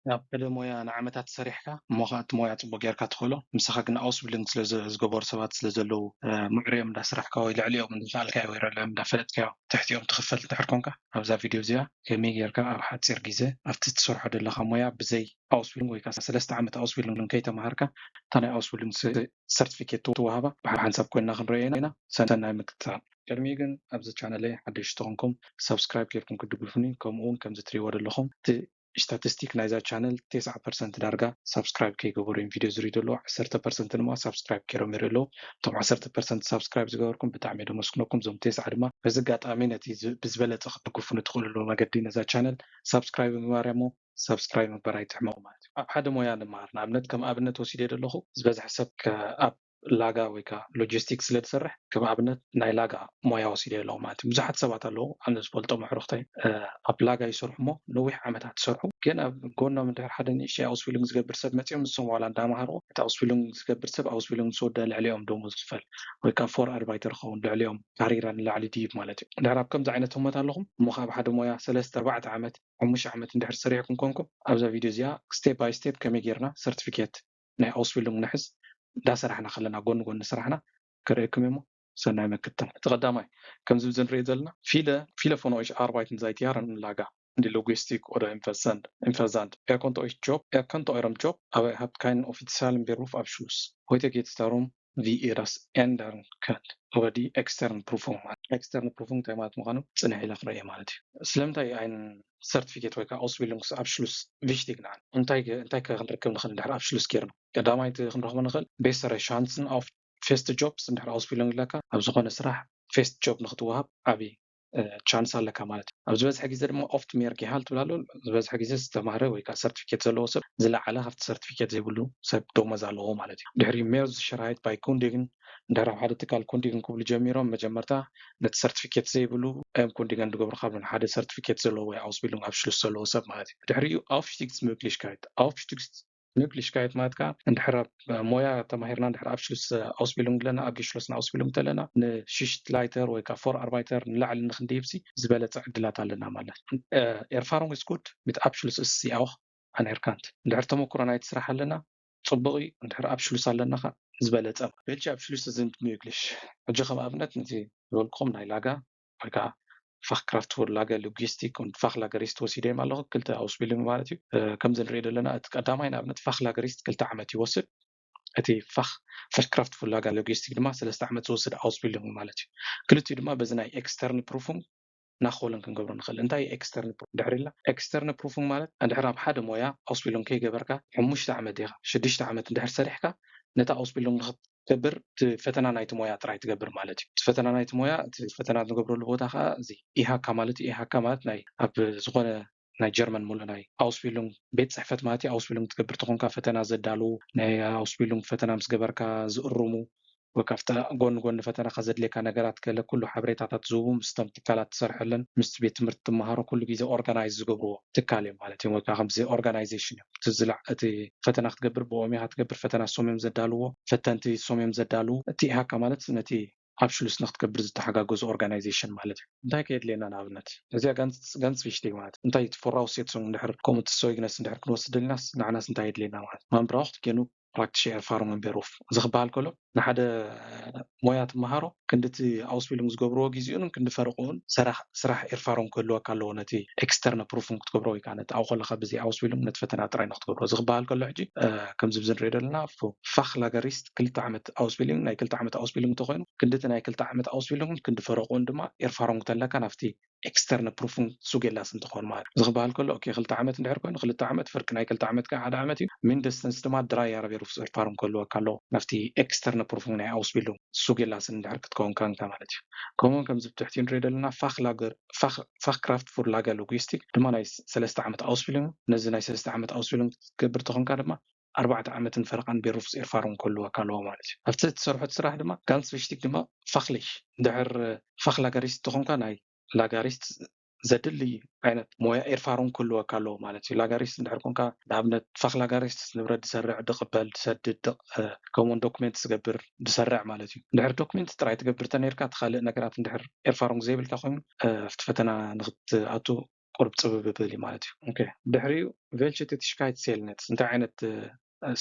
ናብ ሓደ ሞያ ንዓመታት ሰሪሕካ እሞ ከዓ እቲ ሞያ ፅቡቅ ጌርካ ትኽእሎ፣ ምሳኻ ግን ኣውስቢልዲንግ ስለ ዝገበሩ ሰባት ስለ ዘለዉ፣ ምዕርዮም እንዳስራሕካ ወይ ልዕሊኦም እንዳሰኣልካዮ ወይ ልዕሊኦም እንዳፈለጥካዮ ትሕቲኦም ትኽፈል እንድሕር ኮንካ፣ ኣብዛ ቪድዮ እዚኣ ከመይ ጌርካ ኣብ ሓፂር ግዜ ኣብቲ ትሰርሖ ዘለኻ ሞያ ብዘይ ኣውስቢልዲንግ ወይ ከዓ ሰለስተ ዓመት ኣውስቢልዲንግ ከይተምሃርካ እታ ናይ ኣውስቢልዲንግ ሰርቲፊኬት ትወሃባ ብሓንሳብ ኮይንና ክንሪኦ ኢና። ሰናይ ምክትታል። ቅድሚኡ ግን ኣብዚ ቻነለይ ሓደሽቲ ተኾንኩም ሳብስክራይብ ጌርኩም ክትድግፉኒ፣ ከምኡ እውን ከምዚ ትሪእዎ ዘለኹም እቲ ስታቲስቲክ ናይዛ ቻነል ተስዓ ፐርሰንት ዳርጋ ሳብስክራይብ ከይገበሩ እዮም ቪድዮ ዝሪኡ ዘለዉ፣ ዓሰርተ ፐርሰንት ድማ ሳብስክራይብ ጌሮም ይሪኡ ኣለዉ። እቶም ዓሰርተ ፐርሰንት ሳብስክራይብ ዝገበርኩም ብጣዕሚ እየ ደመስግነኩም። እዞም ተስዓ ድማ በዚ ኣጋጣሚ ነቲ ዝ- ብዝበለፀ ክትድግፉኒ ትኽእልሉ መገዲ ነዛ ቻነል ሳብስክራይብ ምግባር እሞ ሳብስክራይብ ምግባር ኣይትሕመቑ ማለት እዩ። ኣብ ሓደ ሞያ ንመሃር፣ ንኣብነት ከም ኣብነት ወሲደ ዘለኹ ዝበዝሐ ሰብ ከ- ኣብ ላጋ ወይ ከዓ ሎጂስቲክስ ስለ ዝሰርሕ ከም ኣብነት ናይ ላጋ ሞያ ወሲደ ኣለኹ ማለት እዩ። ብዙሓት ሰባት ኣለዉ ኣነ ዝፈልጦም ኣሕሩኽተይ ኣብ ላጋ ይሰርሑ እሞ ነዊሕ ዓመታት ይሰርሑ፣ ግን ኣብ ጎኖም እንድሕር ሓደ ንእሽተይ ኣውስቢልዲንግ ዝገብር ሰብ መፂኦም ንሶም ዋላ እንዳምሃሩ እቲ ኣውስቢልዲንግ ዝገብር ሰብ ኣውስቢልዲንግ ምስ ወደ ልዕሊኦም ደሞዝ ዝኽፈል ወይ ከዓ ፎር ኣርባይተር ክኸውን ልዕሊኦም ካሪራ ንላዕሊ ድይብ ማለት እዩ። እንድሕር ኣብ ከምዚ ዓይነት ህሞት ኣለኹም እሞ ካብ ሓደ ሞያ ሰለስተ ኣርባዕተ ዓመት ሓሙሽተ ዓመት እንድሕር ሰሪሕኩም ኮንኩም ኣብዛ ቪድዮ እዚኣ ስቴፕ ባይ ስቴፕ ከመይ ጌርና ሰርቲፊኬት ናይ ኣውስቢልዲንግ ንሕዝ እንዳሰራሕና ከለና ጎኒ ጎኒ ስራሕና ከርእየኩም እሞ ሰናይ መክተል። እቲ ቀዳማይ ከምዚ ብዚ ንሪኦ ዘለና ፊለ ፊለ ፎኖ እሽ ኣርባይት ንዛይት ያረን ላጋ እንዲ ሎጊስቲክ ኦደ ኢንፈዛንድ ኢንፈዛንድ ኤር ኮንቶ እሽ ጆብ ኤር ኮንቶ ኤረም ጆብ ኣበ ሃብት ካይን ኦፊትሳልን ቤሩፍ ኣብ ሽሉስ ሆይተ ጌት ስታሩም ቪ ኤራስ ኤንደርን ከንድ ወዲ ኤክስተርን ፕሩፉንግ ማለት ኤክስተርን ፕሩፉንግ እንታይ ማለት ምዃኑ ፅንሕ ኢለ ክረእየ ማለት እዩ። ስለምንታይ ኣይን ሰርቲፊኬት ወይ ከዓ ኣውስቢልዲንግ ኣብ ሽሉስ ቪሽቲግ ንዓን እንታይ እንታይ ከ ክንረክብ ንኽእል እንድሕር ኣብ ሽሉስ ጌርና ቀዳማይቲ ክንረኽቦ ንኽእል ቤሰረ ሻንስን ኣፍ ፌስት ጆብስ እንድሕር ኣውስቢልዲንግ ኣለካ ኣብ ዝኾነ ስራሕ ፌስት ጆብ ንክትወሃብ ዓብዪ ቻንስ ኣለካ ማለት እዩ። ኣብ ዝበዝሐ ግዜ ድማ ኦፍት ሜር ጌሃል ትብል ኣሎ ዝበዝሐ ግዜ ዝተማህረ ወይ ከዓ ሰርቲፊኬት ዘለዎ ሰብ ዝለዓለ ካብቲ ሰርቲፊኬት ዘይብሉ ሰብ ደሞዝ ኣለዎ ማለት እዩ። ድሕሪ ሜር ዝሸራይት ባይ ኩንዲግን እንድሕር ኣብ ሓደ ትካል ኩንዲግን ክብሉ ጀሚሮም መጀመርታ ነቲ ሰርቲፊኬት ዘይብሉ እዮም ኩንዲገን ዝገብሩ ካብ ሓደ ሰርቲፊኬት ዘለዎ ወይ ኣውስቢልዲንግ ኣብ ሽሉስ ዘለዎ ሰብ ማለት እዩ። ድሕሪኡ ኣውፍሽቲግስ ምክሊሽካይት ኣውፍሽቲግስ ምክሊሽካይት ማለት ከዓ እንድሕር ኣብ ሞያ ተማሂርና እንድሕር ኣብ ሽሉስ ኣውስቢልዲንግ ኣለና ኣብ ጌሽሎስና ኣውስቢልዲንግ ተለና ንሽሽት ላይተር ወይ ከዓ ፎር ኣርባይተር ንላዕሊ ንክንድይብሲ ዝበለፀ ዕድላት ኣለና ማለት ኤርፋሩንግ ስኩድ ሚት ኣብ ሽሉስ እስሲ ኣውኽ ኣነርካንት እንድሕር ተመክሮ ናይቲ ስራሕ ኣለና ፅቡቕ እዩ እንድሕር ኣብ ሽሉስ ኣለና ከዓ ዝበለፀ ቤልጂ ኣብ ሽሉስ ዝንት ምክሊሽ ሕጂ ከም ኣብነት ነዚ ዝበልኩኹም ናይ ላጋ ወይ ከዓ ፋክ ክራፍት ፉድ ላገር ሎጊስቲክ ን ፋክ ላገሪስት ወሲደዮም ኣለኹ ክልተ ኣውስቢልዲንግ ማለት እዩ። ከምዚ ንሪኦ ዘለና እቲ ቀዳማይ ንኣብነት ፋክ ላገሪስት ክልተ ዓመት ይወስድ። እቲ ፋክ ፋክ ክራፍት ፉድ ላገር ሎጊስቲክ ድማ ሰለስተ ዓመት ዝወስድ ኣውስቢልዲንግ ማለት እዩ። ክልቲኡ ድማ በዚ ናይ ኤክስተርን ፕሩፉንግ ናኾልን ክንገብሮ ንኽእል። እንታይ ኤክስተርን ድሕር ኢልና ኤክስተርን ፕሩፉንግ ማለት እንድሕር ኣብ ሓደ ሞያ ኣውስቢልዲንግ ከይገበርካ ሓሙሽተ ዓመት ዲኻ ሽዱሽተ ዓመት እንድሕር ሰሪሕካ ነታ ኣውስቢልዲንግ ንኽትገብር እቲ ፈተና ናይቲ ሞያ ጥራይ ትገብር ማለት እዩ። እቲ ፈተና ናይቲ ሞያ እቲ ፈተና ዝገብረሉ ቦታ ከዓ እዚ ኢሃካ ማለት እዩ። ኢሃካ ማለት ናይ ኣብ ዝኾነ ናይ ጀርመን ሙሉእ ናይ ኣውስቢልዲንግ ቤት ፅሕፈት ማለት እዩ። ኣውስቢልዲንግ ትገብር ተኾንካ ፈተና ዘዳልዉ ናይ ኣውስቢልዲንግ ፈተና ምስ ገበርካ ዝእርሙ ወይ ካብቲ ጎኒ ጎኒ ፈተናኻ ዘድልየካ ነገራት ገለ ኩሉ ሓበሬታታት ዝህቡ ምስቶም ትካላት ትሰርሐለን ምስቲ ቤት ትምህርቲ ትመሃሮ ኩሉ ግዜ ኦርጋናይዝ ዝገብርዎ ትካል እዮም ማለት እዮም ወይ ከዓ ከምዚ ኦርጋናይዜሽን እዮም እቲ ዝላዕ እቲ ፈተና ክትገብር ብኦም ኢኻ ትገብር ፈተና እሶም እዮም ዘዳልዎ ፈተንቲ እሶም እዮም ዘዳልዉ እቲ ኢሃካ ማለት ነቲ ኣብ ሽሉስ ንክትገብር ዝተሓጋገዙ ኦርጋናይዜሽን ማለት እዩ። እንታይ ከየድልየና ንኣብነት እዚኣ ጋንስ ቪሽቲግ ማለት እንታይ እቲ ፎራውሴት ሱም እንድሕር ኮሙት ሶይግነስ እንድሕር ክንወስድ ደሊናስ ንዓናስ እንታይ የድልየና ማለት ማንብራውክት ጌኑ ፕራክቲሽ ኤርፋሩንግ ቤሩፍ እዚ ክበሃል ከሎ ንሓደ ሞያ ትመሃሮ ክንድቲ ኣውስቢልንግ ዝገብርዎ ግዜኡን ክንዲ ፈረቕኡን ስራሕ ኤርፋሩንግ ክህልወካ ኣለዎ ነቲ ኤክስተርነ ፕሩፉንግ ክትገብሮ ወይ ከዓ ነቲ ኣብኡ ከለካ ብዘይ ኣውስቢልንግ ነቲ ፈተና ጥራይ ንክትገብሮ እዚ ክበሃል ከሎ ሕጂ ከምዚ ብዚ ንሪኦ ዘለና ፋክ ላገሪስት ክልተ ዓመት ኣውስቢልንግ ናይ ክልተ ዓመት ኣውስቢልንግ እንተኮይኑ ክንድቲ ናይ ክልተ ዓመት ኣውስቢልንግ ክንዲ ፈረቕኡን ድማ ኤርፋሩንግ ተለካ ናብቲ ኤክስተርነ ፕሩፉንግ ሱጌላስ እንትኾን ማለት እዚ ክበሃል ከሎ ኦኬ ክልተ ዓመት እንድሕር ኮይኑ ክልተ ዓመት ፍርቂ ናይ ክልተ ዓመት ከዓ ሓደ ዓመት እዩ ሚንደስተንስ ድማ ድራይ ኣረቤር ውፍፅር ፋርም ከልወካ ኣለዎ ናብቲ ኤክስተርነ ፕሩፉንግ ናይ ኣውስቢልንግ ሱጌላስን እንድሕር ክትከውን ካንካ ማለት እዩ። ከምኡውን ከምዚ ብትሕቲ ንሪኦ ዘለና ፋክ ክራፍት ፉር ላገር ሎጊስቲክ ድማ ናይ ሰለስተ ዓመት ኣውስቢልንግ ነዚ ናይ ሰለስተ ዓመት ኣውስቢልንግ ክትገብር ተኾንካ ድማ ኣርባዕተ ዓመትን ፈረቓን ቤሩፍስ ኤርፋሩን ከልወካ ኣለዎ ማለት እዩ። ኣብቲ እትሰርሖ እቲ ስራሕ ድማ ጋንስ ቪሽቲክ ድማ ፋክሊሽ ድሕር ፋክ ላገሪስት ተኾንካ ናይ ላጋሪስት ዘድሊ ዓይነት ሞያ ኤርፋሩን ክህልወካ ኣለዎ ማለት እዩ። ላጋሪስት እንድሕር ኮንካ ንኣብነት ፋክ ላጋሪስት ንብረት ዝሰርዕ፣ ድቕበል፣ ድሰድድ፣ ከምኡውን ዶክሜንት ዝገብር፣ ድሰርዕ ማለት እዩ። እንድሕር ዶክሜንት ጥራይ ትገብር ተነይርካ እቲ ካልእ ነገራት እንድሕር ኤርፋሩን ዘይብልካ ኮይኑ ኣብቲ ፈተና ንክትኣቱ ቁርብ ጽብብ ይብል እዩ ማለት እዩ። ድሕሪኡ ቬልቸ ቴቲሽካይት ሴልነት እንታይ ዓይነት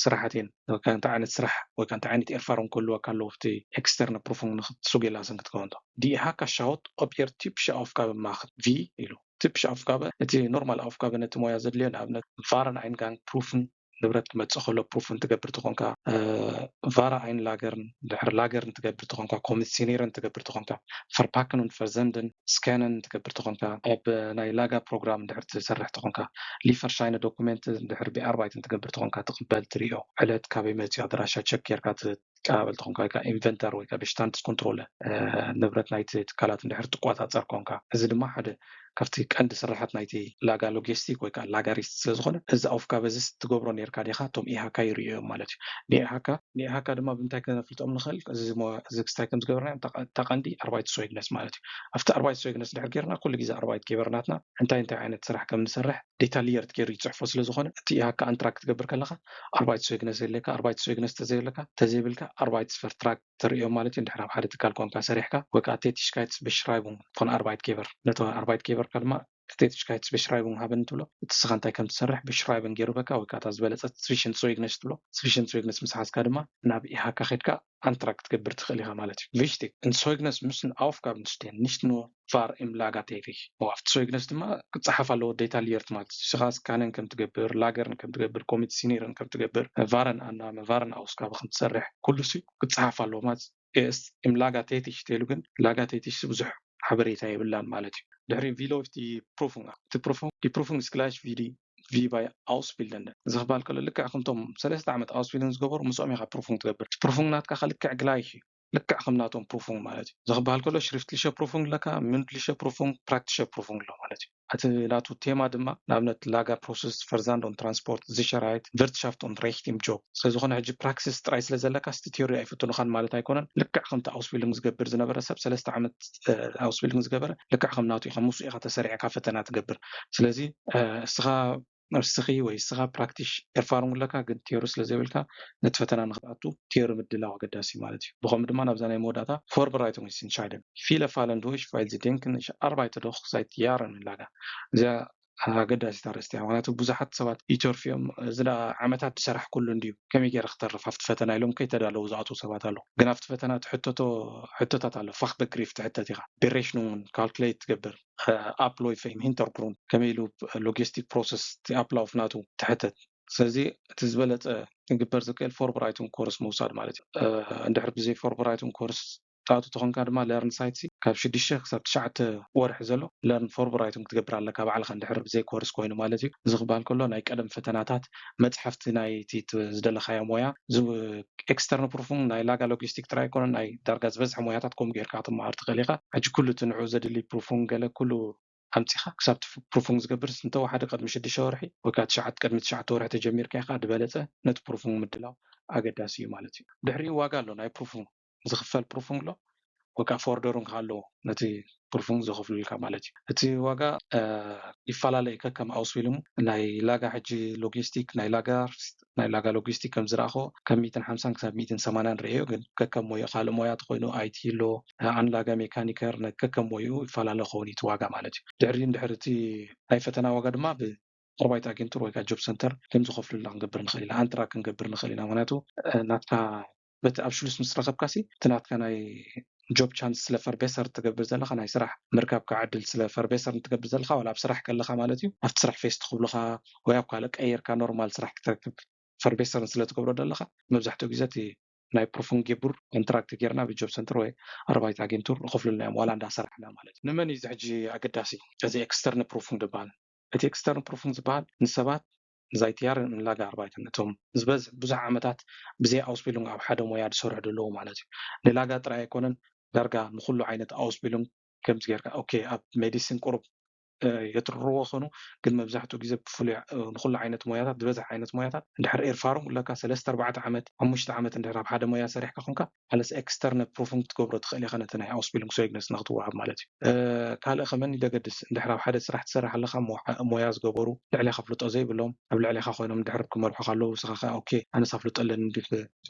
ስራሓት እየን፣ እንታይ ዓይነት ስራሕ ወይ እንታይ ዓይነት ኤርፋሮም ክህልወካ ኣለዎ ኣብቲ ኤክስተርነ ፕሩፉን ንክትሱጌላስን ክትከውን ዶ ዲኢሃካ ሻወት ኦፕየር ቲፕሽ ኣውፍጋበ ማክት ቪ ኢሉ ቲፕሽ ኣውፍጋበ እቲ ኖርማል ኣውፍጋበ ነቲ ሞያ ዘድልዮ ንኣብነት ቫረን ኣይንጋንግ ፕሩፍን ንብረት ክመጽእ ከሎ ፕሩፍን ትገብር ተኾንካ ቫራ ኣይን ላገርን ድሕር ላገርን ትገብር ተኾንካ ኮሚሲኔርን ትገብር ተኾንካ ፈርፓክኑን ፈርዘንድን ስካነን ትገብር ተኾንካ ኣብ ናይ ላጋ ፕሮግራም ድሕር ትሰርሕ ተኾንካ ሊፈር ሻይነ ዶኩሜንት ድሕር ቢኣርባይትን ትገብር ተኾንካ ትቕበል ትሪኦ ዕለት ካበይ መፅዮ ኣድራሻ ቸክ ጌርካ ትቀባበል ተኾንካ ወይ ኢንቨንተር ወይ በሽታንድስ ኮንትሮለ ንብረት ናይቲ ትካላት እንድሕር ትቆፃፀር ኮንካ እዚ ድማ ሓደ ካብቲ ቀንዲ ስራሓት ናይቲ ላጋ ሎጊስቲክ ወይ ከዓ ላጋ ሪስት ስለዝኾነ እዚ ኣውፍካ በዚ ትገብሮ ነርካ ዲኻ እቶም ኢሃካ ይርእዮም ማለት እዩ። ንኢሃካ ንኢሃካ ድማ ብምንታይ ከነፍልጦም ንኽእል እዚ ክስታይ ከም ዝገበርና እታ ቀንዲ ኣርባይት ሶይግነስ ማለት እዩ። ኣብቲ ኣርባይት ሶይግነስ ድሕር ጌርና ኩሉ ግዜ ኣርባይት ጌበርናትና እንታይ እንታይ ዓይነት ስራሕ ከም ንሰርሕ ዴታልየርት ገይሩ ይፅሕፎ ስለዝኾነ እቲ ኢሃካ ኣንትራክ ትገብር ከለካ ኣርባይት ሶይግነስ የድልየካ ኣርባይት ሶይግነስ ተዘይብለካ ተዘይብልካ ኣርባይት ፈርትራክ ተርእዮም ማለት እዩ። እንድሕር ኣብ ሓደ ትካል ኮንካ ሰሪሕካ ወይ ከዓ ቴቲሽካይትስ ብሽራይቡንግ ፎን ኣርባይት ጌበር ነቶ ኣርባይት ጌበርካ ድማ ቴቲሽካይትስ ብሽራይቡንግ ሃበን ትብሎ እቲ ስኻ እንታይ ከም ትሰርሕ ብሽራይቡንግ ገይሩ በካ ወይ ከዓ እታ ዝበለፀት ስቪሽን ሶይግነስ ትብሎ ስቪሽን ሶይግነስ ምስ ሓዝካ ድማ ናብ ኢሃካ ከድካ ኣንትራክ ትገብር ትኽእል ኢኻ ማለት እዩ። ቪሽቲክ እንሶይግነስ ምስ ንኣውፍጋብ ንስቴን ንሽት ኖ ቫር ኢም ላጋ ቴቲሽ ኣብቲ ሶይግነስ ድማ ክፀሓፍ ኣለዎ ዴታልየርት ማለት እዩ። ስኻ ስካነን ከም ትገብር ላገርን ከም ትገብር ኮሚት ሲኒርን ከም ትገብር ቫረን ኣናመ ቫረን ኣውስካብ ከም ትሰርሕ ኩሉ ሲ ክፀሓፍ ኣለዎ ማለት ኤስ ኢም ላጋ ቴቲሽ ተይሉ ግን ላጋ ቴቲሽ ብዙሕ ሓበሬታ የብላን ማለት እዩ። ድሕሪ ቪሎፍቲ ፕሩፉንግ እቲ ፕሩፉንግ ዲ ፕሩፉንግ ስክላሽ ቪዲ ቪ ባይ ኣውስቢልደንደ እዚ ክበሃል ከሎ ልክዕ ከምቶም ሰለስተ ዓመት ኣውስቢልደን ዝገበሩ ምስኦም ኢኻ ፕሩፉንግ ትገብር። ፕሩፉንግ ናትካ ከ ልክዕ ግላይሽ እዩ። ልክዕ ከም ናቶም ፕሩፉንግ ማለት እዩ። እዚ ክበሃል ከሎ ሽሪፍትሊሸ ፕሩፉንግ ኣለካ፣ ምንድሊሸ ፕሩፉንግ፣ ፕራክቲሸ ፕሩፉንግ ኣሎ ማለት እዩ። እቲ ናቱ ቴማ ድማ ንኣብነት ላጋ ፕሮሰስ ፈርዛንድ ኦን ትራንስፖርት ዝሸራይት ቨርትሻፍት ኦን ሬክት ኢም ጆብ ስለዝኾነ ሕጂ ፕራክሲስ ጥራይ ስለ ዘለካ ስቲ ቲዮሪ ኣይፍትኑኻን ማለት ኣይኮነን። ልክዕ ከምቲ ኣውስቢልንግ ዝገብር ዝነበረ ሰብ ሰለስተ ዓመት ኣውስቢልንግ ዝገበረ ልክዕ ከም ናቱ ኢኻ ምስኡ ኢኻ ተሰሪዕካ ፈተና ትገብር። ስለዚ እስኻ እስኺ ወይ እስኻ ፕራክቲሽ ኤርፋሩን ኣለካ ግን ቲዮሪ ስለ ዘይብልካ ነቲ ፈተና ንክትኣቱ ቲዮሪ ምድላው ኣገዳሲ ማለት እዩ። ብኸምኡ ድማ ናብዛ ናይ መወዳእታ ፎርበራይቱን ኢንሻይደን ፊለ ፋለን ዱሽ ፋይል ዝዴንክን ኣርባይተ ዶኽ ሳይት ያረን ላጋ እዚኣ ኣገዳሲት ኣርእስቲ እያ። ምክንያቱ ብዙሓት ሰባት ይተርፍዮም እዚ ደኣ ዓመታት ዝሰራሕኩሉ እንድዩ ከመይ ገይረ ክተርፍ ኣብቲ ፈተና ኢሎም ከይተዳለዉ ዝኣትዉ ሰባት ኣለዉ። ግን ኣብቲ ፈተና እቲ ሕቶቶ ሕቶታት ኣሎ ፋክ በግሪፍ ትሕተት ኢኻ ቤሬሽኑን ካልኩሌት ትገብር ኣፕሎይ ፈይም ሂንተርግሩን ከመይ ኢሉ ሎጂስቲክ ፕሮሰስ እቲ ኣፕላውፍ ናቱ ትሕተት። ስለዚ እቲ ዝበለፀ ክንግበር ዝክእል ፎርበራይቱን ኮርስ ምውሳድ ማለት እዩ። እንድሕር ብዘይ ፎርበራይቱን ኮርስ ትኣቱ ተኾንካ ድማ ለርን ሳይት ካብ ሽዱሽተ ክሳብ ትሽዓተ ወርሒ ዘሎ ለርን ፎርበራይቱን ክትገብር ኣለካ ባዕልካ እንድሕር ብዘይ ኮርስ ኮይኑ ማለት እዩ። እዚ ክበሃል ከሎ ናይ ቀደም ፈተናታት መፅሓፍቲ ናይቲ ዝደለካዮ ሞያ ኤክስተርን ፕሩፉን ናይ ላጋ ሎጂስቲክ ጥራይ ኣይኮነን ናይ ዳርጋ ዝበዝሐ ሞያታት ከምኡ ጌርካ ክትመሃር ትኽእል ኢኻ። ሕጂ ኩሉ እቲ ንዑ ዘድሊ ፕሩፉን ገለ ኩሉ ኣምፂኻ ክሳብ ፕሩፉን ዝገብር እንተወሓደ ቅድሚ ሽዱሽተ ወርሒ ወይ ከዓ ትሽዓት ቅድሚ ትሽዓተ ወርሒ ተጀሚርካ ኢኻ ዝበለፀ ነቲ ፕሩፉን ምድላው ኣገዳሲ እዩ ማለት እዩ። ድሕሪኡ ዋጋ ኣሎ ናይ ፕሩፉን ዝኽፈል ፕሩፉን ኣሎ ወይ ከዓ ፎርደሩን ክሃለዎ ነቲ ፕሩፉን ዘኽፍሉልካ ማለት እዩ። እቲ ዋጋ ይፈላለ እዩ ከከም ኣውስቢልሙ ናይ ላጋ ሕጂ ሎጂስቲክ ናይ ላጋ ናይ ላጋ ሎጂስቲክ ከም ዝረኣኹ ካብ ሚእትን ሓምሳን ክሳብ ሚእትን ሰማንያን ርእዮ ግን ከከም ሞያ ካልእ ሞያ ተኮይኑ ኣይቲ ኣሎ ኣንላጋ ሜካኒከር ከከም ሞይኡ ይፈላለ ክኸውን እዩ እቲ ዋጋ ማለት እዩ። ድሕሪ እንድሕር እቲ ናይ ፈተና ዋጋ ድማ ብ ኣርባይት ኣጌንቱር ወይ ጆብ ሰንተር ከም ዝኸፍሉልና ክንገብር ንኽእል ኢና ኣንትራ ክንገብር ንኽእል ኢና ምክንያቱ ናትካ በቲ ኣብ ሽሉስ ምስ ረኸብካ ሲ እቲ ናትካ ናይ ጆብ ቻንስ ስለ ፈርቤሰር ትገብር ዘለካ ናይ ስራሕ ምርካብካ ዕድል ስለ ፈርቤሰር ትገብር ዘለካ ዋላ ኣብ ስራሕ ከለካ ማለት እዩ ኣብቲ ስራሕ ፌስ ትኽብሉካ ወይ ኣብ ካልእ ቀይርካ ኖርማል ስራሕ ክትረክብ ፈርቤሰርን ስለ ትገብሮ ዘለካ መብዛሕትኡ ግዜ እቲ ናይ ፕሩፉን ጌቡር ኮንትራክት ጌርና ብጆብ ሰንተር ወይ ኣርባይት ኣጌንቱር ንኸፍሉልና እዮም ዋላ እንዳሰራሕና ማለት እዩ። ንመን እዩ እዚ ሕጂ ኣገዳሲ እዚ ኤክስተርን ፕሩፉን ዝበሃል? እቲ ኤክስተርን ፕሩፉን ዝበሃል ንሰባት ንዛይትያር ንላጋ ኣርባይትን እቶም ዝበዝሕ ብዙሕ ዓመታት ብዘይ ኣውስቢሉንግ ኣብ ሓደ ሞያ ዝሰርሑ ዘለዉ ማለት እዩ። ንላጋ ጥራይ ኣይኮነን ዳርጋ ንኩሉ ዓይነት ኣውስቢሉንግ ከምዚ ጌርካ ኦኬ ኣብ ሜዲሲን ቁሩብ የትርርዎ ኾኑ ግን መብዛሕትኡ ግዜ ብፍሉይ ንኩሉ ዓይነት ሞያታት ዝበዝሕ ዓይነት ሞያታት እንድሕር ኤርፋሩም ኣለካ ሰለስተ ኣርባዕተ ዓመት ሓሙሽተ ዓመት እንድሕር ኣብ ሓደ ሞያ ሰሪሕካ ኮንካ ኣለስ ኤክስተርነ ፕሩፉንግ ክትገብሮ ትኽእል ኢኻ ነቲ ናይ ኣውስቢሉንግ ሶይግነስ ንክትወሃብ ማለት እዩ። ካልእ ከመን ይደገድስ እንድሕር ኣብ ሓደ ስራሕ ትሰርሕ ኣለካ ሞያ ዝገበሩ ልዕሌኻ ፍልጦ ዘይብሎም ኣብ ልዕሌኻ ኮይኖም እንድሕር ክመርሑ ካለዉ ንስኻ ከ ኦኬ ኣነስ ኣፍልጦ ኣለኒ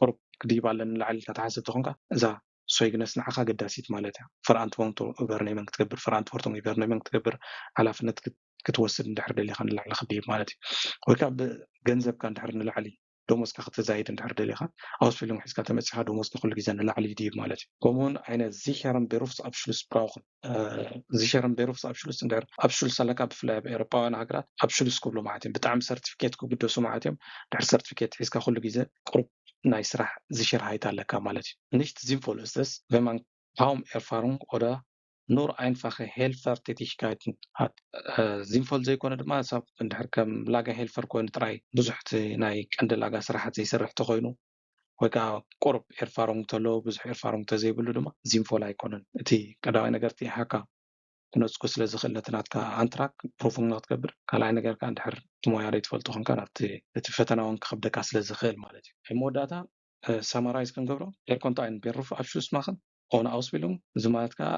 ቁሩብ ክድይብ ኣለኒ ንላዕሊ ኢልካ ትሓስብ ተኾንካ እዛ ሶይግነስ ንዓኻ ኣገዳሲት ማለት እያ። ፈርኣንትወንቶ ኡበርኔመን ክትገብር ፈርኣንትወርቶም ኡበርኔመን ክትገብር ሓላፍነት ክትወስድ እንድሕር ደሊኻ ንላዕሊ ክድይብ ማለት እዩ። ወይ ከዓ ብገንዘብካ እንድሕር ንላዕሊ ደሞዝካ ክትዛይድ እንድሕር ደሊኻ ኣውስቢሉንግ ሒዝካ ተመፂኻ ደሞዝካ ኩሉ ግዜ ንላዕሊ ይድይብ ማለት እዩ። ከምኡ እውን ኣይነ ዚሸርን ቤሩፍስ ኣብ ሽሉስ ብራውኽን ዚሸርን ቤሩፍስ ኣብ ሽሉስ እንድሕር ኣብ ሽሉስ ኣለካ ብፍላይ ኣብ ኤሮፓውያን ሃገራት ኣብ ሽሉስ ክብሉ ማለት እዮም። ብጣዕሚ ሰርቲፊኬት ክግደሱ ማለት እዮም። ድሕር ሰርቲፊኬት ሒዝካ ኩሉ ግዜ ቁሩብ ናይ ስራሕ ዚሸር ሃይት ኣለካ ማለት እዩ። Nicht sinnvoll ist es, wenn man kaum Erfahrung oder nur einfache Helfertätigkeiten hat. Sinnvoll ዘይኮነ ድማ ሰብ እንድሕር ከም ላጋ ሄልፈር ኮይኑ ጥራይ ብዙሕ ናይ ቀንዲ ላጋ ስራሓት ዘይሰርሕ ተኮይኑ ወይ ከዓ ቁሩብ ኤርፋሮንግ ተለዎ ብዙሕ ኤርፋሮንግ ተዘይብሉ ድማ ዚንፎል ኣይኮነን። እቲ ቀዳማይ ነገር እቲ ሃካ ክነፅኩ ስለ ዝኽእል ነቲ ናትካ ኣንትራክ ፕሩፍንግ ንክትገብር ካልኣይ ነገር ከዓ እንድሕር እቲ ሞያ ዘይትፈልጦ ኮንካ ናብቲ እቲ ፈተና እውን ክከብደካ ስለ ዝኽእል ማለት እዩ። ኣብ መወዳእታ ሳማራይዝ ክንገብሮ ኤርኮንታ ኣይን ቤሩፍ ኣብ ሽሉስ ማኽን ኦን ኣውስቢሉንግ እዚ ማለት ከዓ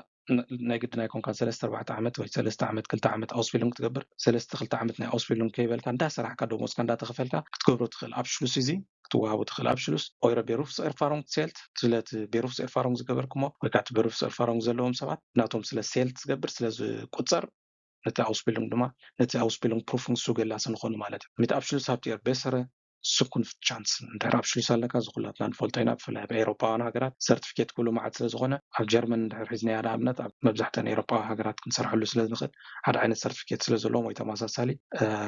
ናይ ግድን ኣይኮንካ ሰለስተ ኣርባዕተ ዓመት ወይ ሰለስተ ዓመት ክልተ ዓመት ኣውስቢሉንግ ትገብር ሰለስተ ክልተ ዓመት ናይ ኣውስቢሉንግ ከይበልካ እንዳሰራሕካ ደሞዝካ እንዳተኸፈልካ ክትገብሮ ትኽእል ኣብ ሽሉስ እዚ ክትወሃቡ ትኽእል ኣብ ሽሉስ ኦይረ ቤሩፍ ኤርፋሮንግ ሴልት ስለቲ ቤሩፍ ኤርፋሮንግ ዝገበርኩሞ ወይ ከዓ እቲ ቤሩፍ ኤርፋሮንግ ዘለዎም ሰባት ናቶም ስለ ሴልት ዝገብር ስለ ዝቁፀር ነቲ ኣውስቢሉንግ ድማ ነቲ ኣውስቢሉንግ ፕሩፍንግ ሱገላስ ንኾኑ ማለት እዩ። Mit Abschluss habt ihr bessere Zukunftschancen እንድሕር ኣብ ሽሉስ ኣለካ ዝኩላትና ንፈልጦ ኢና ብፍላይ ኣብ ኤሮፓውያን ሃገራት ሰርቲፊኬት ክብሉ መዓት ስለ ዝኾነ ኣብ ጀርመን እንድሕር ሒዝናያ ንኣብነት ኣብ መብዛሕተን ኤሮፓዊ ሃገራት ክንሰርሐሉ ስለ ንኽእል ሓደ ዓይነት ሰርቲፊኬት ስለ ዘለዎም ወይ ተመሳሳሊ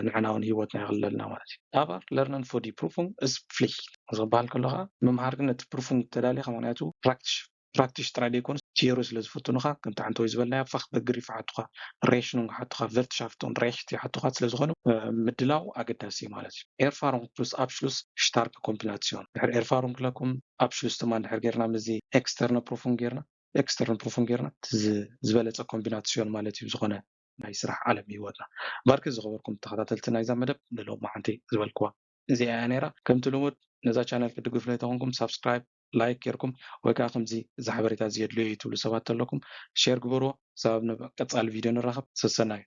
ንዕና እውን ህይወትና የቕልለልና ማለት እዩ። Aber Lernen für die Prüfung ist Pflicht ዝበሃል ከሎ ከዓ ምምሃር ግን ነቲ ፕሩፍንግ ተዳሊኻ ምክንያቱ ፕራክቲሽ ፕራክቲሽ ጥራይ ዘይኮኑ ቲዮሪ ስለ ዝፍትኑኻ ከምቲ ሓንቲ ወይ ዝበልናዮ ፋክ በግሪፍ ይሓቱኻ ሬሽኑንግ ይሓቱኻ ቨርትሻፍት ን ሬሽት ይሓቱኻ ስለ ዝኾኑ ምድላው ኣገዳሲ እዩ ማለት እዩ። Erfahrung plus Abschluss starke Kombination ድሕር ኤርፋሩንግ ለኩም ኣብሽሉስ ድማ ድሕር ጌርና ምዚ ኤክስተርነ ፕሩፍን ጌርና ኤክስተርን ፕሩፍን ጌርና ዝበለፀ ኮምቢናሲዮን ማለት እዩ ዝኾነ ናይ ስራሕ ዓለም ህይወትና። ባርኪ ዝኸበርኩም ተኸታተልቲ ናይዛ መደብ ንሎሚ ሓንቲ ዝበልክዋ እዚኣ እያ ነይራ። ከምቲ ልሙድ ነዛ ቻነል ክትድግፉ ለይተኾንኩም ሳብስክራይብ ላይክ ጌርኩም ወይ ከዓ ከምዚ እዚ ሓበሬታ እዚ የድልዮ እዩ ትብሉ ሰባት ተለኩም ሼር ግበርዎ። ክሳብ ቀፃሊ ቪድዮ ንራኸብ ሰሰናዩ።